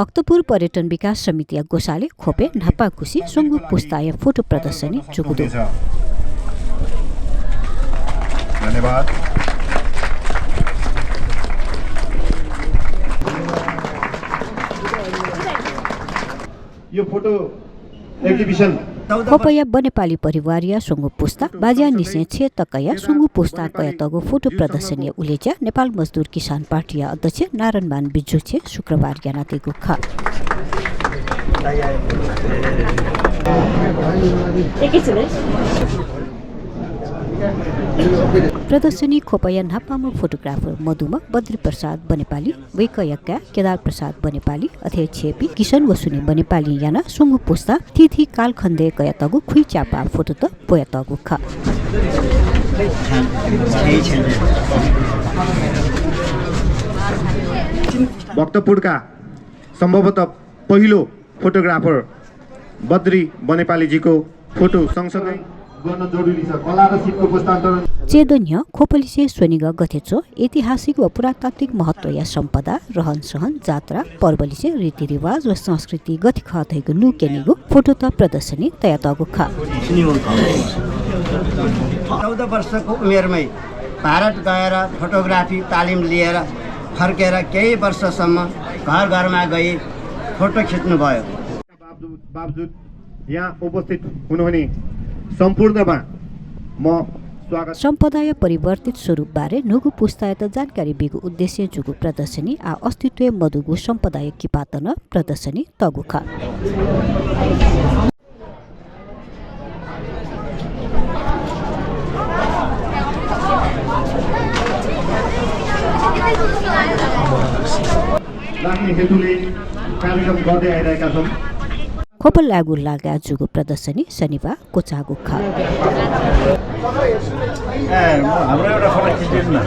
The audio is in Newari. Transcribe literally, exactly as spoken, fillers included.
भक्तपुर पर्यटन विकास समितिया ग्वसालय् ख्वपय् न्हापांकुसि स्वंगू पुस्ताया फोटो प्रदर्शनी जूगु दु। धन्यवाद। यो फोटो exhibition। ख्वपया बनेपाली परिवारया स्वंगू पुस्ता बाज्यानिसें छय् तकया स्वंगू पुस्ता कयातःगु फोटो प्रदर्शनीया उलेज्या नेपाल मजदुर किसान पार्टीया अध्यक्ष नारायणमान बिजुछेँय् शुक्रबार यानादीगु खः। प्रदर्शनी ख्वपया न्हापांम्ह फोटोग्राफर मदुम्ह बद्री प्रसाद बनेपाली, वय्कःया काय् केदार प्रसाद बनेपाली, अथे हे छय्‌पिं किशन व सुनी बनेपालीं यानाः स्वंगू पुस्ता थीथी कालखण्डय् कयातःगु खुइच्यापाः फोटोत ब्वयातःगु खः। भक्तपुरका सम्भवतः पहिलो फोटोग्राफर बद्री बनेपालीजीको फोटो सँगसँगै गर्न जरुरी छ। कला र शिल्प पुस्तान्तरण। चय्‌दँ न्ह्यः ख्वपलिसे स्वनिगः गथे च्वं, ऐतिहासिक व पुरातात्विक महत्वया सम्पदा, रहनसहन, जात्रा, पर्वलिसे रीतिरिवाज व संस्कृति गथे खः धइगु लुक्यनीगु फोटोत प्रदर्शनी तयातःगु खः। चौध वर्षको उमेरमै भारत गएर फोटोग्राफी तालिम लिएर फर्केर केही वर्षसम्म घर घरमा गई फोटो खिच्नुभयो। बावजुद, बावजुद यहाँ उपस्थित हुनुहुने सम्पूर्णमा म स्वागत। सम्पदाया परिवर्तित स्वरूपबारे न्हूगु पुस्तायात जानकारी बीगु उद्देश्यं जूगु प्रदर्शनी आः अस्तित्वय् मदुगु सम्पदाया किपात नं प्रदर्शनी तःगु खः। राख्ने हेतुले कार्यक्रम गर्दै आइरहेका छौँ। ख्वप लायेगु लागाय् जूगु प्रदर्शनी शनिबार क्वचाःगु खः। ए, म, हाम्रो एउटा फोटो खिचिदिनु न।